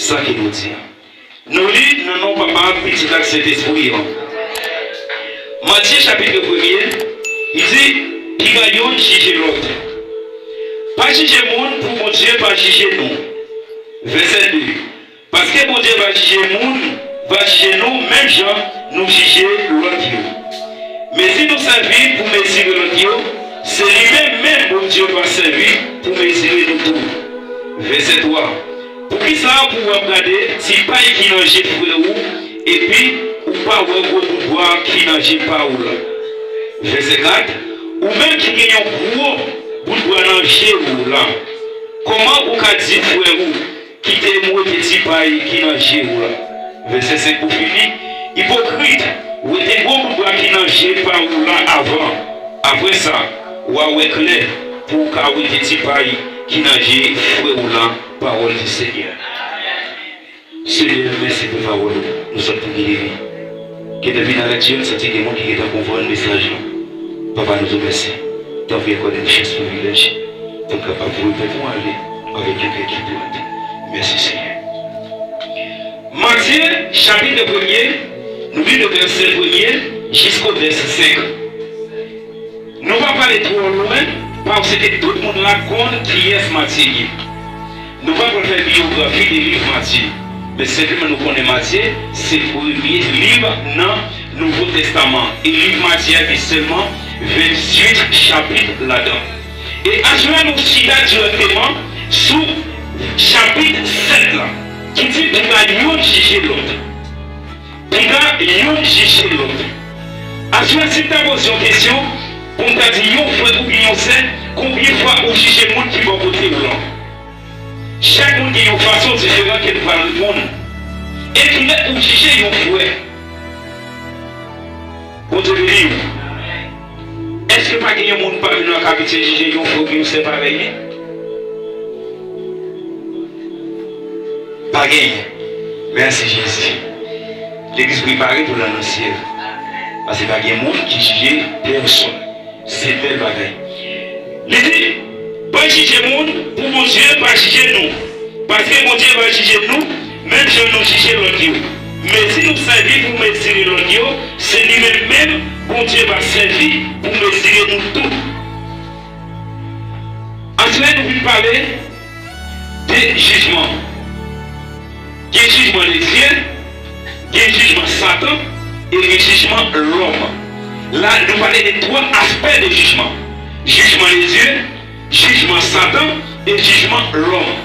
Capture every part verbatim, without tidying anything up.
Sa ke nou di a. Nou li nan non Papa, Pitit ak Sentespri an. Matye chapit premye, li di, piga youn jije lòt. Pa jije moun pou Bondye pa jije nou. Vèsè de. Paske Bondye va jije moun, va jije nou menm jan nou jije lòt yo. Mezi nou sèvi pou mezire lòt yo, se li menm menm Bondye va sèvi pou mezire nou tou. Vèsè twa. Poukisa pou w ap gade ti pay ki nan je frè ou, epi ou pa wè gwo bout bwa ki nan je pa ou la? Vèsè kat. Ou menm ki gen yon gwo bout bwa nan je ou la, kòman ou ka di frè ou, kite m wete ti pay ki nan je ou la? Vèsè senk pou fini. Ipokrit, wete gwo bout bwa ki nan je pa ou la avan. Apre sa, w a wè klè pou w ka wete ti pay ki nan je frè ou la. Pawòl di Senyè. Senyè, mèsi pou pawòl ou. Nou sot pou delivre. Ke depi nan lèkti a, n santi gen moun ki gentan konprann mesaj lan. Papa, nou di w mèsi. Tanpri akòde nou chans, privilèj pou n kapab voye pèp ou ale avèk yon kè ki pwòp. Mèsi, Senyè. Matye, chapit premye, nou li de vèsè premye jisko vèsè senk. Nou pa prale twò lwen, paske tout moun la konn kiyès Matye ye. Nou pa pral fè biyografi de liv Matye, men senpleman nou konnen Matye se premye liv nan Nouvo Testaman, e liv Matye a gen sèlman venntuit chapit ladan. E aswè nou chita dirèkteman sou chapit sèt la, ki di piga youn jije lòt. Piga youn jije lòt. Aswè, si m ta poze yon kesyon, pou m ta di yon frè oubyen yon sè, konbyen fwa ou jije moun ki bò kote w lan? Chak moun gen yon fason diferan ke l pral reponn. E kilè ou jije yon frè? Bondye beni w. Èske pa gen yon moun pami nou k abitye jije yon frè oubyen yon sè parèy li? Pa genyen. Mèsi, Jezi. Legliz prepare pou l al nan syèl. Paske pa gen moun ki jije pèsonn. Se bèl bagay. Li di, pa jije moun pou Bondye pa jije nou. Paske Bondye va jije nou, menm jan nou jije lòt yo. Mezi nou sèvi pou mezire lòt yo, se li menm menm Bondye va sèvi pou mezire nou tou. Aswè, nou vin pale de jijman. Gen jijman de Dye, gen jijman Satan, e gen jijman lòm. La, nou pale de twa aspè de jijman. Jijman de Dye, jijman Satan, e jijman lòm.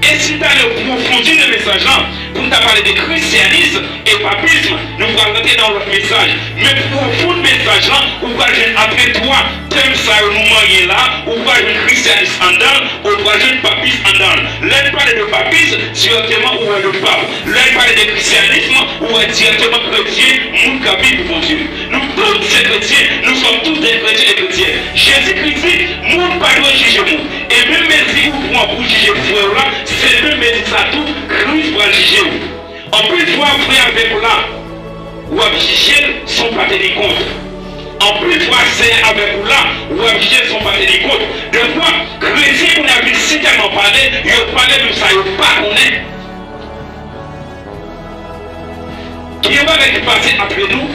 E si talè w pwofondi nan mesaj lan, pou n ta pale de krisyanis e papism, nou pral rantre nan yon lòt mesaj. Men pwofonn mesaj lan, ou pral jwenn antre twa tèm sa yo nou manyen la, ou pral jwenn krisyanis anndan l, ou pral jwenn papis anndan l. Lè n pale de papis, dirèkteman ou wè le pap. Lè n pale de krisyanis, ou wè dirèkteman kretyen, moun k ap viv pou Bondye. Nou tout se kretyen, nous sommes tous des chrétiens et chrétiennes. Jezikri di, moun pa dwe jije moun. E menm mezi ou pran pou jije frè w la, se menm mezi sa tou Kris pral jije w. Anpil fwa, frè avèk ou la, w ap jije l san w pa teni kont. Anpil fwa, sè avèk ou la, w ap jije l san w pa teni kont. Defwa, kretyen kounye a vin sitèlman pale, yo pale menm sa yo pa konnen. Gen yon bagay ki pase antre nou,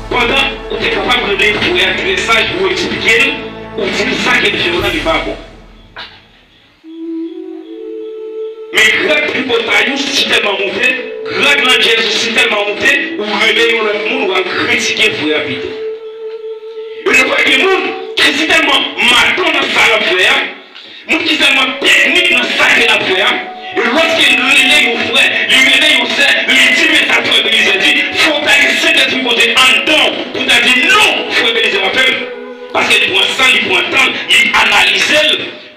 pandan ou te kapab rele frè a trè saj pou w eksplike l, ou di l sa ke l fè w la, li pa bon. Men grad tripotay ou sitèlman moute, grad landjèz ou sitèlman moute, ou rele yon lòt moun, w al kritike frè a pito. E defwa gen moun ki sitèlman maton nan sa l ap fè a, moun ki tèlman teknik nan sa ke l ap fè a, e lòske l rele yon frè, li rele yon sè, li di, men sa frè Belize di, fò w ta gen Sentespri Bondye anndan w pou w ta di non, frè Belize pa fè l. Paske li pran san, li pran tan, li analize l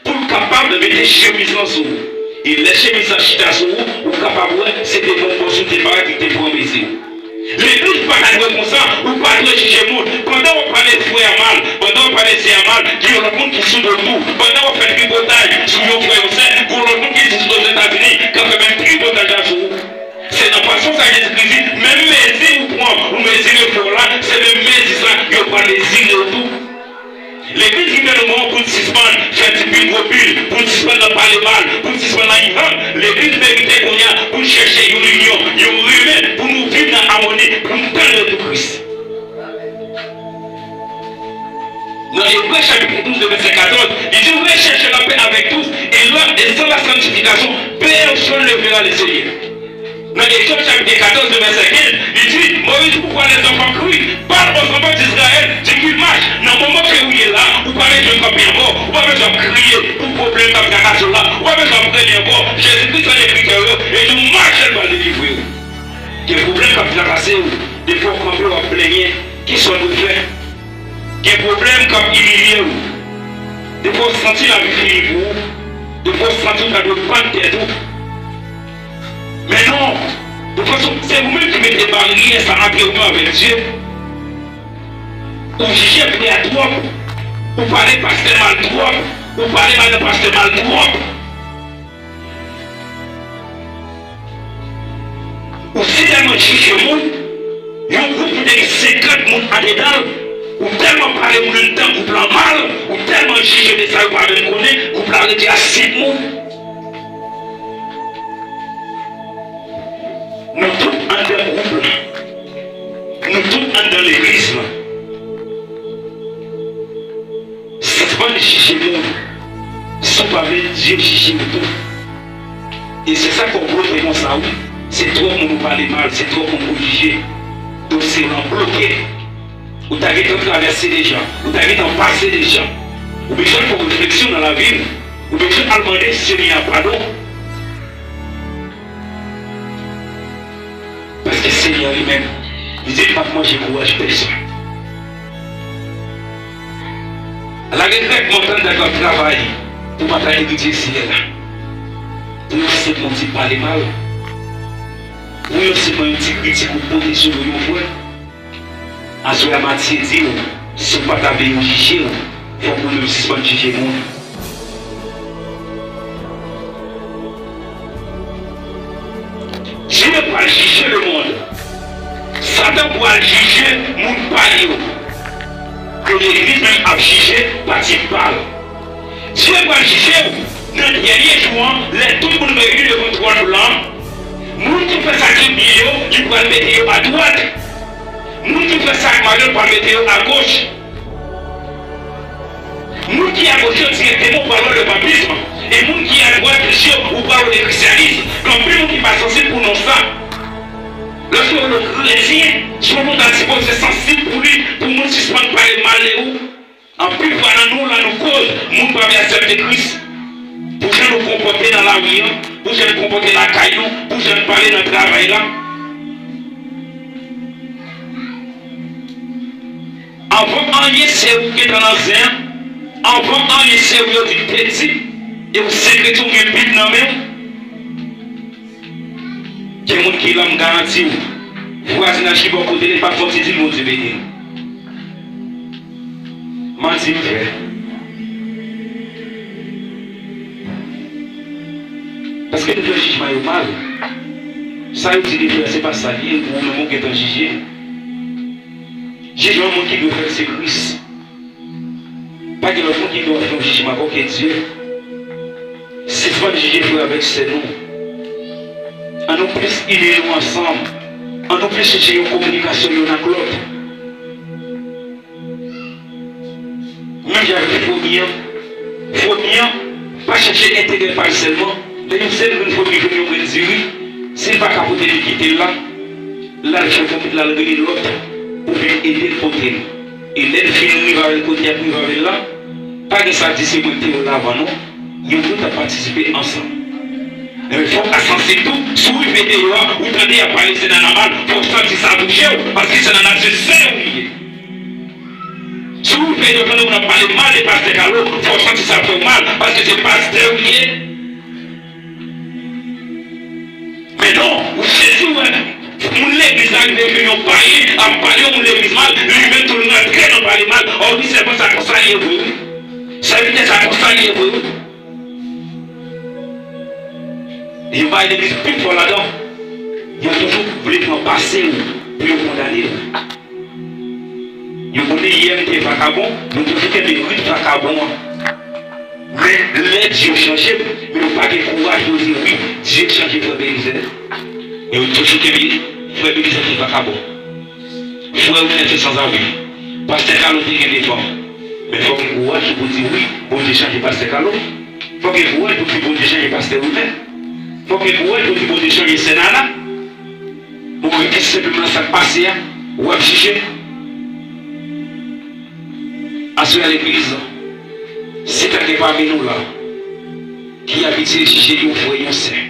pou l kapab mete chemiz lan sou ou. E lè chemiz lan chita sou ou, ou kapab wè se te bon pòs ou te parèt, li te pran mezi w. Legliz pa ta dwe konsa, ou pa dwe jije moun. Pandan w ap pale frè a mal, pandan w ap pale sè a mal, gen yon lòt moun ki sou do w tou. Pandan w ap fè tripotaj sou yon frè, yon sè, gen yon lòt moun ki sou Ozetazini, k ap fè menm tripotaj la sou ou. Se nan fason sa Jezikri di, menm mezi ou pran, ou mezire frè w la, se menm mezi sa yo pral mezire w tou. Legliz ki fè nou bon pou n sispann fè ti pil gwo pil, pou n sispann nan pale mal, pou n sispann nan ihann. Legliz merite kounye a pou Chapitre douze, verset quatorze, li di, recherchez la paix avec tous et la, et sans la sanctification, personne ne verra le Seigneur. Nan Egzòd chapitre quatorze, verset quinze, li di, Moïse, pourquoi les enfants crient? Parle aux enfants d'Israël, dis qu'ils marchent. Nan moman ke ou ye la, ou pa bezwen kanpe ankò, ou pa bezwen ap kriye pou pwoblèm k ap trakase w la, ou pa bezwen ap rele ankò. Jezikri tande kri w e di w mache, l pral delivre w. Gen pwoblèm k ap trakase w, depi w kanpe w ap plenyen, kisa w dwe fè? Gen pwoblèm k ap imilye w. Defwa w santi lavi fini pou ou. Defwa w santi w ta dwe pann tèt ou. Men non! Defwa se ou menm ki mete baryè sa ant ou menm avèk Dye. Ou jije frè a twòp. Ou pale pastè mal twòp. Ou pale madanm pastè mal twòp. Ou si tèlman jije moun, yon gwoup ki te gen senkant moun andedan l, ou tèlman pale moun anndan gwoup lan mal, ou tèlman jije de sa yo pa menm konnen, gwoup la rete a senk moun. Nou tout anndan gwoup la. Nou tout anndan legliz la. Sispann jije moun. Si w pa vle Dye jije w tou. E se sa k fè w bloke konsa, wi. Se twòp moun ou pale mal, se twòp moun ou jije. Dosye w lan bloke. Ou ta gentan travèse deja. Ou ta gentan pase deja. Ou bezwen fè refleksyon nan lavi w. Ou bezwen al mande Senyè a padon. Paske Senyè li menm, li di l p ap manje kouraj pèsonn. Lage grèk mwen tann nèg k ap travay pou w pa ta eritye syèl la. Pou yon senp moun ti pale mal, pou yon senp yon ti kritik ou pote sou do yon frè. Aswè a Matye di w, si w pa ta vle yo jije w, fòk ou menm sispann jije moun. Dye pral jije lemonn. Satan pral jije moun pa l yo. Ke legliz menm ap jije pati pa l. Dye pral jije w nan dènye jou an, lè tout moun reyini devan twòn blan an. Moun ki fè sa ki byen yo, li pral mete yo adwat. Moun ki fè sa k mal yo, li pral mete yo agoch. Moun ki agoch yo dirèkteman ou pral wè le papisme. E moun ki adwat yo, ou pral wè le christianisme. Gen anpil moun ki pa sansib pou non sa. Lòske yo kretyen, si yon moun ta sipoze sansib pou li, pou moun sispann pale mal de ou. Anpil fwa nan nou la nou koz moun pa vle aksepte Kris. Pou jan nou konpòte nan lari an, pou jan nou konpòte lakay nou, pou jan nou pale nan travay la. Anvan anyen se ou gentan nan zen an, anvan anyen se ou yo di te di, e ou se kretyen ou gen Bib nan men w. Gen moun ki la m garanti w, vwazinaj ki bò kote li pa fè w ti di l Bondye beni l. Manti m fè. Paske nou fè jijman yo mal. Sa yo di li fè a se pa sa l ye, ou menm ou gentan jije. Jijman moun ki dwe fè l se Kris. Pa gen lòt moun ki dwe fè yon jijman ankò ke Dye. Sispann jije frè avèk sè nou. Ann nou plis ini nou ansanm. Ann nou plis chèche yon kominikasyon youn ak lòt. Menm jan avèk fomi an. Fomi an pa chèche enterè pa l sèlman. Lè yon sèl grenn fomi jwenn yon grenn diri, si l pa ka pote li kite l la, l al fè fomit la, l al rele lòt pou vin ede l pote l. E lè l fin rive avè l kote y ap rive avè l la, pa gen sa di se mwen ki te yo l avan non. Yo tout ap patisipe ansanm. Enben fò w ka sansib tou, si w rive deyò a, ou tande y ap pale se nana mal, fò w santi sa touche w, paske se nana se sè w li ye. Si w rive deyò tande moun ap pale mal de pastè Kalo, fò w santi sa fè w mal, paske se pastè w li ye. Men non, ou sezi wè moun legliz la rive jwenn yon payen ap pale yon moun legliz mal, li menm tou l rantre nan pale mal. Ò wi, sèlman sa konsa l ye vre wi. Sèvitè, sa konsa l ye vre wi. Yo bay legliz pi fò ladan. Yo toujou vle pran pase w pou yo kondane w. Yo konnen yè m te vakabon, yo toujou kenbe rit vakabon an. Men lè Dye chanje m, men yo pa gen kouraj pou yo di wi, Dye chanje frè Belize. Men yo toujou kenbe frè Belize te vakabon. Frè Wilner te sanzavi. Pastè Kalo te gen devan. Men fòk gen kouraj pou di wi, Bondye chanje pastè Kalo. Fòk gen kouraj pou di Bondye chanje pastè Wilner. Fòk gen kouraj pou di Bondye chanje sè Nana. Bon, epi senpleman sa k pase a, w ap jije. Aswè a legliz, si ta gen pami nou la, ki abitye jije yon frè, yon sè,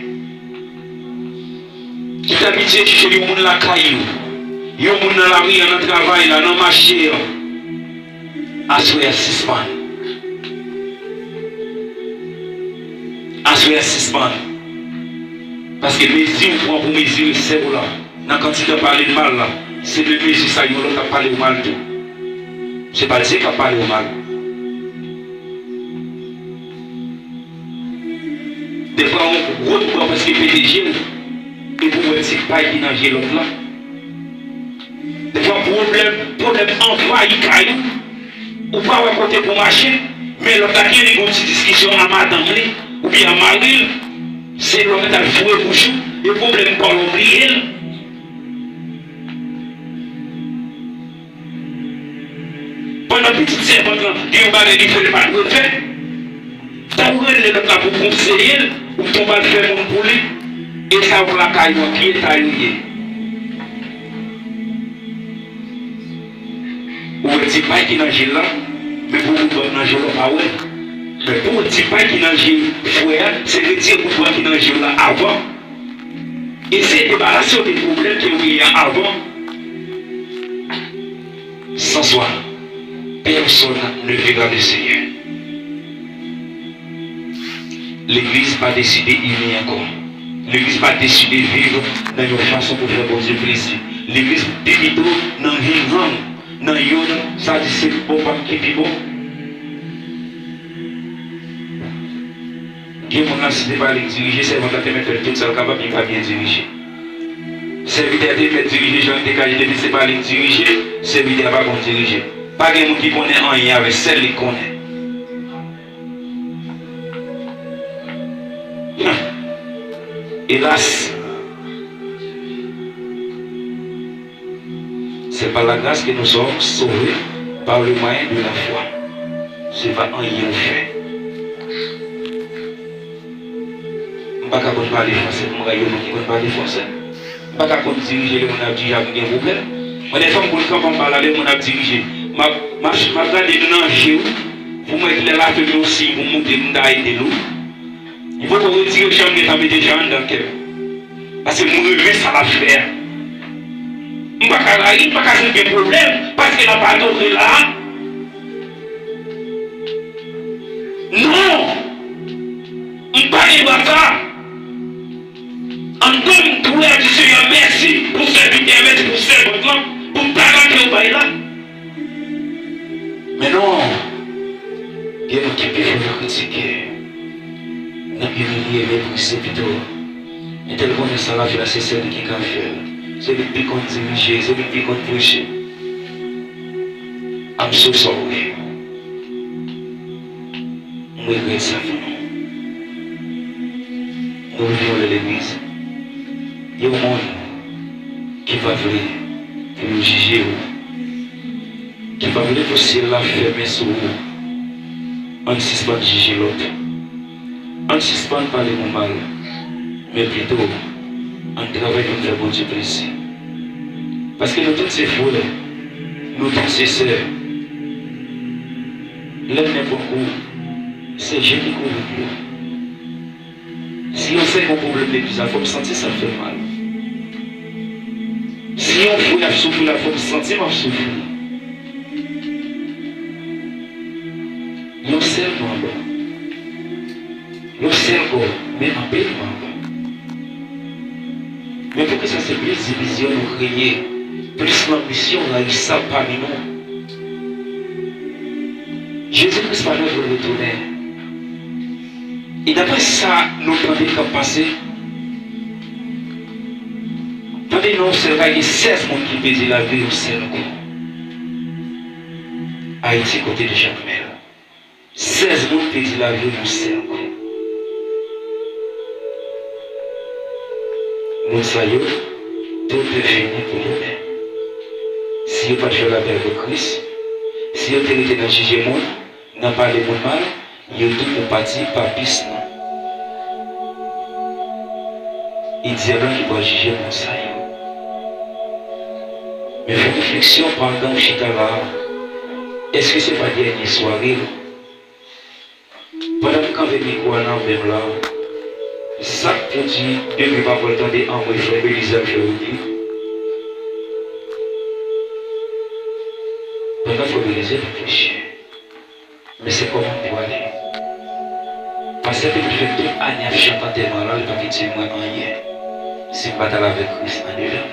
ki t abitye jije yon moun lakay yo, yon moun nan lari a, nan travay la, nan mache a, aswè a sispann. Aswè a sispann. Paske mezi ou pran pou mezire sè w la, nan kantite pale l mal la, se menm mezi sa yon lòt ap pale w mal tou. Se pa Dye k ap pale w mal. Defwa yon gwo twou pral prèske pete je w, epi w wè ti pay ki nan je lòt la. Defwa pwoblèm, pwoblèm anvayi kay ou, ou pa wè kote pou mache, men lòt la gen li gon ti diskisyon a madanm li, oubyen a mari l, se lè w mèt al foure bouch ou, e pwoblèm pa w la w bliye l. Pandan pitit sèvant lan gen yon bagay li fè li pa dwe fè, ta ou rele lòt la pou konseye l, ou tonbe al fè moun pou li, e sa w lakay ou an, ki eta yo ye? Ou wè ti pay ki nan je l la, men pou bout bwa k nan je w la, w pa wè. Men pou ti pay ki nan je frè a, se retire bout bwa ki nan je w la avan. Eseye debarase w de pwoblèm ke w genyen an avan. Sans soi, personne ne verra le Seigneur. Legliz pa deside ini ankò. Legliz pa deside viv nan yon fason pou fè Bondye plezi. Legliz pi pito nan hang-hang, nan youn sa di se bon pa m ki pi bon. Gen moun la, si se pa li k dirije, sèvant la te mèt fè tout sa l kapab, li pa byen dirije. Sèvitè a te mèt dirije jan l te ka ye, depi se pa li k dirije, sèvitè a pa konn dirije. Pa gen moun ki konnen anyen avè sèl li k konnen. Elas! C'est par la grâce que nous sommes sauvés par le moyen de la foi. Se pa anyen ou fè. M pa ka konn pale fransè pou m rayi yon moun ki konn pale fransè. M pa ka konn dirije lè moun ap dirije ak m gen pwoblèm. Mwen, dèfwa m konn kanpe anba la lè moun ap dirije. M ap, m ap, m ap gade l nan je w pou m wè kilè l ap fè m yon siy pou m montre m ta ede l ou. Li poko retire jan m gentan mete jan anndan kè m. Paske m renmen sa l ap fè a. M pa ka rayi, m pa ka jwenn gen pwoblèm, paske l ap adore la. Non! M pa gen dwa sa. Anndan m dwe di Senyè mèsi pou sèvitè, mèsi pou sèvant lan, pou talè ke w bay la. Men non, gen moun ki pi fò nan kritike, nan imilye, meprize pito. Entèl konnen sa l ap fè a, se sèl li ki ka fè l. Se li k pi konn dirije, se li k pi konn preche. I'm so sorry. M regrèt sa pou nou. Nou rive yon lè legliz, gen yon moun ki pa vle pou yo jije w, ki pa vle pou syèl la fèmen sou ou. Ann sispann jije lòt. Ann sispann pale moun mal. Men pito, ann travay pou n fè Bondye plezi. Paske nou tout se frè, nou tout se sè. Lè n nenpòt kou, se je ki kouvri dlo. Si yon sè gen yon pwoblèm legliz la, fò m santi sa fè mal. Si yon frè ap soufri la, fò m santi m ap soufri. Yon sèl manm, yon sèl kò, men anpil manm. Men poukisa se plis divizyon nou kreye, plis lanbisyon rayisab pami nou? Jezi Kris pa dwe retounen. E daprè sa nou tande k ap pase, tande nan yon sèl kay gen sèz moun ki pèdi lavi yo yon sèl kou. Ayiti, kote de Jakmèl. Sèz moun pèdi lavi yo yon sèl kou. Moun sa yo, tout est fini pou yo menm. Si yo pa t fè lapè avèk Kris, Si yo te rete nan jije moun, nan pale moun mal, yo tou pou pati pa pis nou. E dyab lan ki pral jije moun sa yo. Men fè refleksyon pandan w chita la a. Èske se pa dènye sware w? Pandan m kanpe mikwo a nan men m la, sa k pou di de vre pawòl tande anmwe frè Belize ap fè yo di? Pandan frè Belize reflechi, men se kòman m pou ale. Pastè te pou fè tout ane ap chante antèman la, li pa vin di mwen anyen. Si m pa t al avèk Kris andedan m.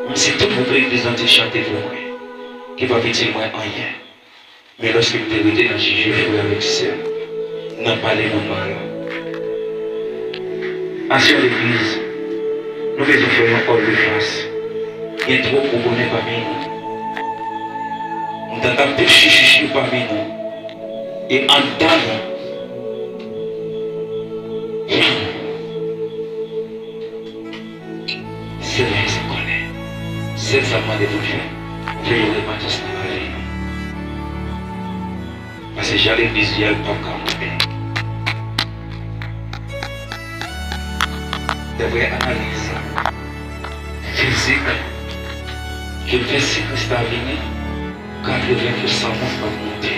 Menm si tout gwoup legliz lan te chante pou mwen, ki pa vin di mwen anyen. Men lòske m te rete nan jije frè avèk sè, nan pale moun mal. Aswè legliz, nou bezwen fè yon all the fast. Gen twòp gwo bonè pami nou. M tande ap pil chichichi pami nou. E anndan nou. Sèl Jezi konnen. Sèl sa m mande pou l fè, fè yon rematans nan lavi nou. Paske jan legliz ye a, l p ap ka monte. Daprè analiz fizik ke l fè si Kris ta vini, katreven pou san moun p ap monte.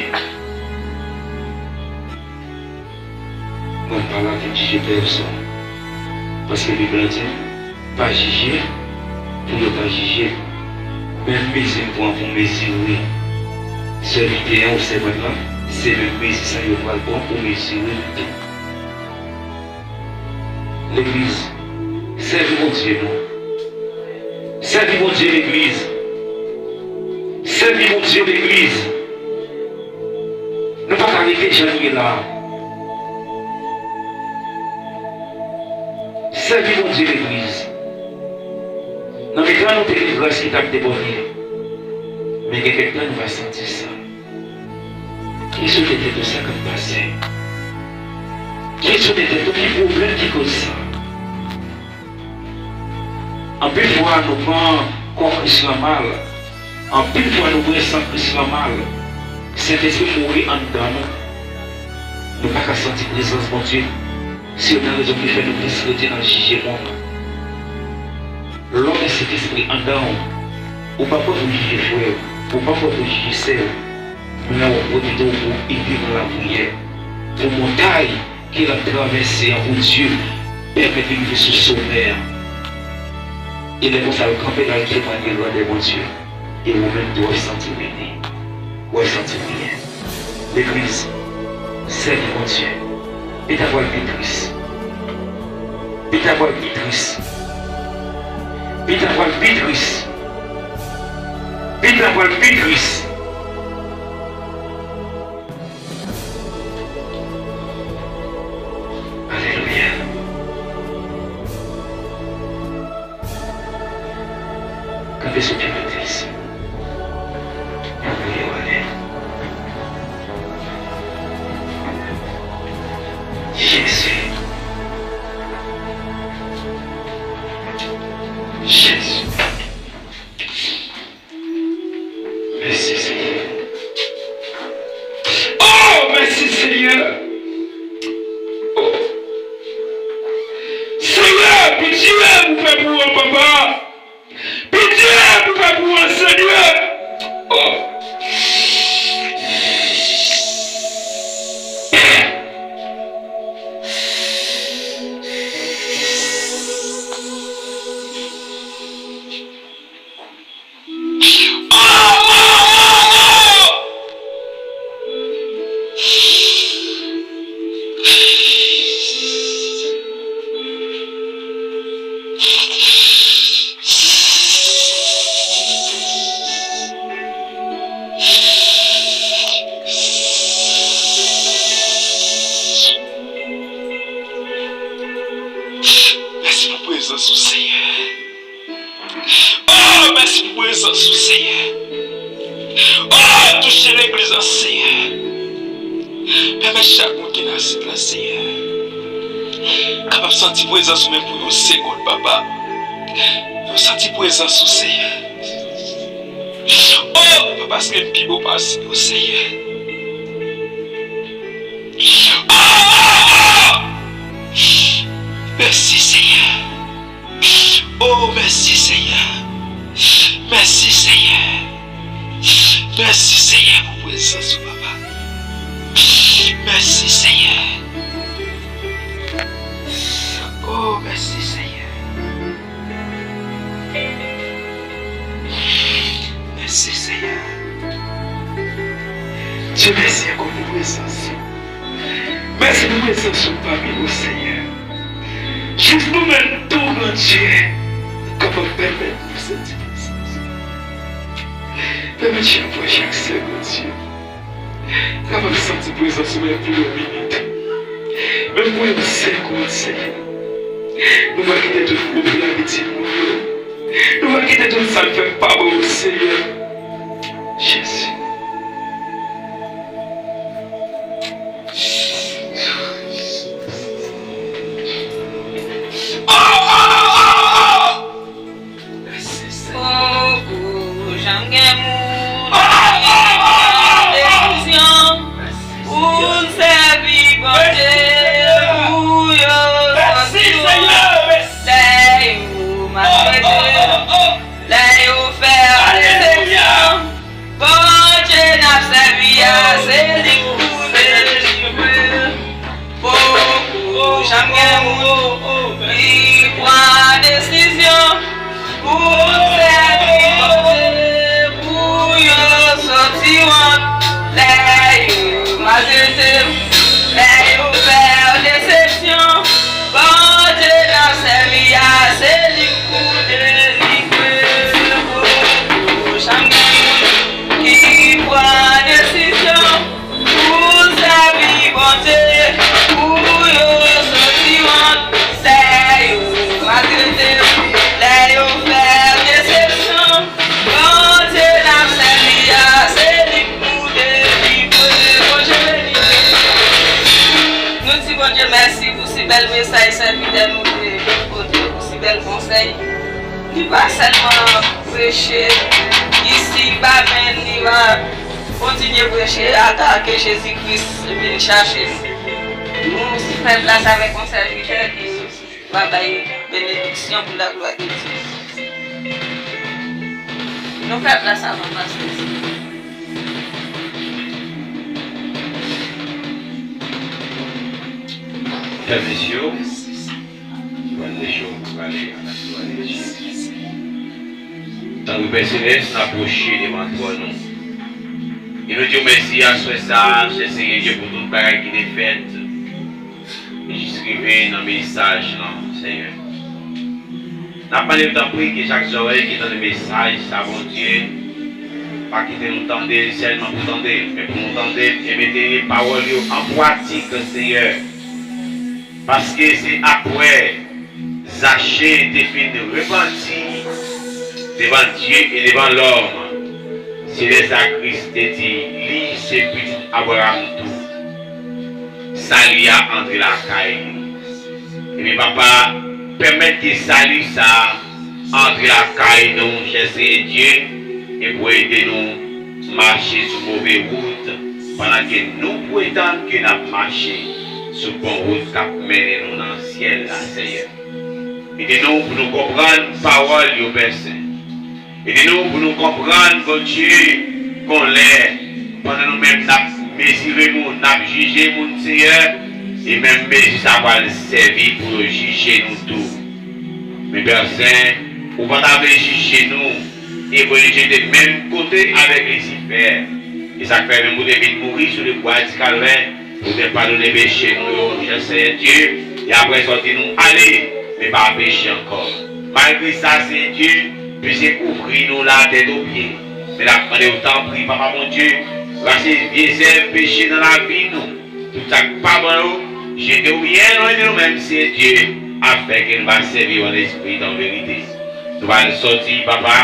Mwen pa la vin jije pèsonn. Paske Bib la di, pa jije pou yo pa jije. Menm mezi m pran pou mezire sèvitè an ou sèvant lan, se menm mezi sa yo pral pran pou mezire nou tou. Legliz, sèvi Bondye non. Sèvi Bondye legliz. Sèvi Bondye legliz. Nou pa ka rete jan n ye la. Sèvi Bondye legliz. Nan mitan nou te gen gras ki t ap debòde. Men gen kèk tan nou pa santi sa. Kesyon tèt ou sa k ap pase? Kesyon tèt ou ki pwoblèm ki koz sa? Anpil fwa nou pran kò Kris lan mal. Anpil fwa nou bwè san Kris lan mal. Sentespri mouri anndan nou. Nou pa ka santi prezans Bondye. Se youn nan rezon ki fè nou plis rete nan jije moun. Lè w gen Sentespri anndan w, ou pa prè pou jije frè w, ou pa prè pou jije sè w, men w prè pito pou ede nan lapriyè, pou montay ke l ap travèse an pou Dye pèmèt li rive sou somè an. E lè konsa, l kanpe la, l temwanye grandè Bondye. E ou menm tou, w ap santi w beni. W ap santi w byen. Legliz, sèvi Bondye. Pita pral pi tris. Pita pral pi tris. Pita pral pi tris. Pita pral pi tris. Alelouya. Kanpe sou pye w, legliz. Ann voye w ale. Jezi. Jezi. Mèsi, Senyè. Oh, mèsi, Senyè. Oh. Senyè, pitye pou pèp ou an, papa. Pitye pou pèp ou an, Senyè. Oh. Oh, oh, oh, oh! Mèsi pou prezans ou, Senyè. Oh, mèsi pou prezans ou, Senyè. Oh, touche legliz la, Senyè. Pèmèt chak moun ki nan sit la, Senyè, kapab santi prezans ou menm pou yon segonn, papa. Yo santi prezans ou, Senyè. Oh, pa paske m pi bon pase yo, Senyè. Oh, oh, oh! Mèsi, Senyè. Oh, mèsi, Senyè. Mèsi, Senyè. Mèsi, Senyè, pou prezans ou, papa. Mèsi, Senyè. Oh, mèsi, Senyè. Mèsi, Senyè. Dye, mèsi ankò pou prezans ou. Mèsi pou prezans ou pami nou, Senyè. Jis nou menm tou, Bondye, nou kapab pèmèt nou santi prezans ou. Pèmèt chak fwa, chak sè, Bondye, kapab santi prezans ou menm pou yon minit. Menm pou yon segond, Senyè. Nou va kite tout gwoup labitid nou yo. Nou va kite tout sa n fè pa bon, Senyè. Jezi. Oh, oh, oh, oh, oh! Poko janm gen moun ki pran desizyon pou l sèvi Bondye, pou yo sòti wont lè yo maltrete, lè yo fè w desepsyon. Bondye n ap sèvi a, se li k pou delivre. Poko janm gen moun ki pran desizyon pou sèvi Bondye, pou yo sòti wont lè yo maltrete, lè yo fè w desepsyon. Bondye n ap sèvi a, se li k pou delivre. Poko janm gen moun ki pran desizyon pou sèvi Bondye, pou yo sòti wont lè yo maltrete, lè yo fè desepsyon. Bondye n ap sèvi a, se li k pou delivre. Bondye beni. Nou di Bondye mèsi pou si bèl mesaj sèvitè nou te pote, pou si bèl konsèy. Li pa sèlman preche isi ba, men li va kontinye preche ata ke Jezi Kris vin chache nou. Nou fè plas avèk yon sèvitè ki va bay benediksyon pou laglwa de Dye. Nou fè plas avan pastè. Frè m, sè m, Mwen deja pale avèk nou ann Ejip. Tanpri, Pè Selès, n apwoche devan twòn ou. E nou di w mèsi aswè sa a, chè Seyè Dye, pou tout bagay ki te fèt. E jis rive nan mesaj lan, Seyè. N ap mande w tanpri ke chak zòrèy ki tande mesaj sa, Bondye, pa kite nou tande l sèlman pou tande l, men pou nou tande l e mete pawòl yo an pratik, Seyè. Paske se apre Zache te fin repanti devan Dye e devan lòm, se lè sa Kris te di, li se pitit Abraram tou. Sali a antre lakay li. Ebyen, Papa, pèmèt ke sali sa a antre lakay nou, chè Seyè Dye, e pou ede nou mache sou move wout, pandan ke nou pretann ke n ap mache sou bon wout k ap mennen nou nan syèl la, Seyè. Ede nou pou nou konprann pawòl yo, Pè Sen. Ede nou pou nou konprann, Bondye, gon lè, pandan nou menm n ap mezire moun, n ap jije moun, Seyè, e menm mezi sa pral sèvi pou yo jije nou tou. Men Pè Sen, ou pa ta vle jije nou, e Bondye te menm kote avèk Lisifè. E sa k fè menm ou te vin mouri sou lebwa di Kalvè, pou te padone peche nou yo, chè Seyè Dye, e apre sa w di nou ale, men pa peche ankò. Malgre sa, Seyè Dye, piske kouvri nou la tèt o pye. Men n ap mande w tanpri, Papa Bondye, rase vye zèv peche nan lavi nou. Tout sa k pa bon yo, jete yo byen lwen de nou menm, Seyè Dye, afenke nou va sèvi w an espri, an verite. Nou va sòti, Papa,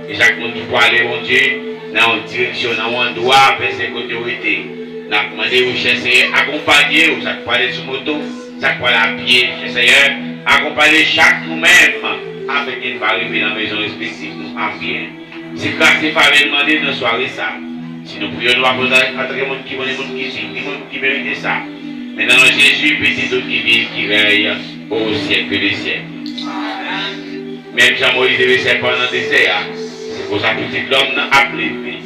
e chak moun ki pwale, Bondye, nan yon direksyon, nan yon andwa, vèsè kote yo rete. N ap mande w, chè Seyè, akonpanye yo, sa k pwale sou moto, sa k pwale a pye, chè Seyè, akonpanye chak nou menm, afenke n va rive nan mezon respektif nou an byen. Se gras e favè n mande nan sware sa. Si nou priyè, nou pa poze antanke moun ki bon, ni moun ki jis, ni moun ki merite sa. Men nan non Jezi, Pitit ou ki viv, ki rèy o syèk de syèk. Menm jan Moyiz leve sèpan nan dezè a, se konsa Pitit lòm nan ap leve.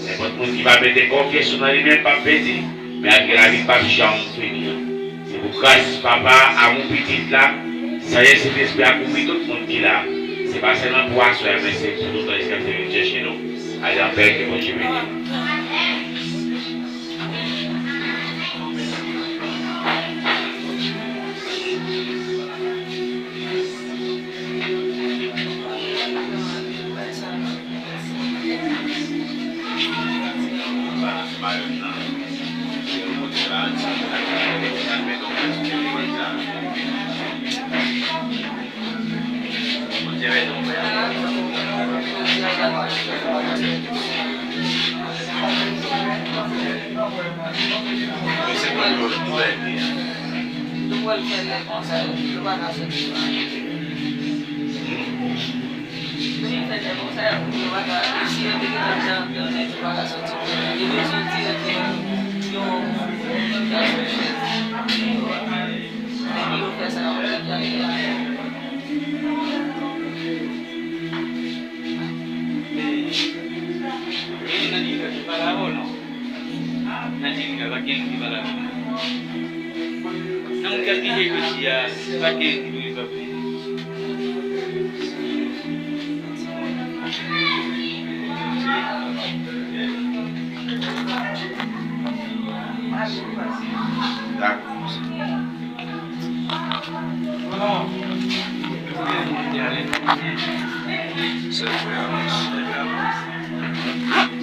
Nenpòt moun ki va mete konfyans ou nan li menm p ap pèdi, men ak gen lavi k p ap janm fini an. Se pou gras Papa, amou Pitit la, sajès Sentespri a kouvri tout moun ki la. Se pa sèlman pou aswè a, men se pou toutan jiskaske l vin chèche nou. Ale anpè, ke Bondye beni nou. Nou pral fè lè konsa, yo pa ka soti. Depi fè nèg konsa, yo pa ka, si yo te gentan jan, yo te pa ka soti. Depi yo soti, yo te yon, yon sou chèz. Depi yo fè sa, yo te gaye. Gen yon nan li ki pa la, non? Nan li ki pa, pa gen ki pa la. Nan moun k ap pije jodi a, pa gen ki dwe pa peye. Dakò. Sèl frè a, sèl frè a.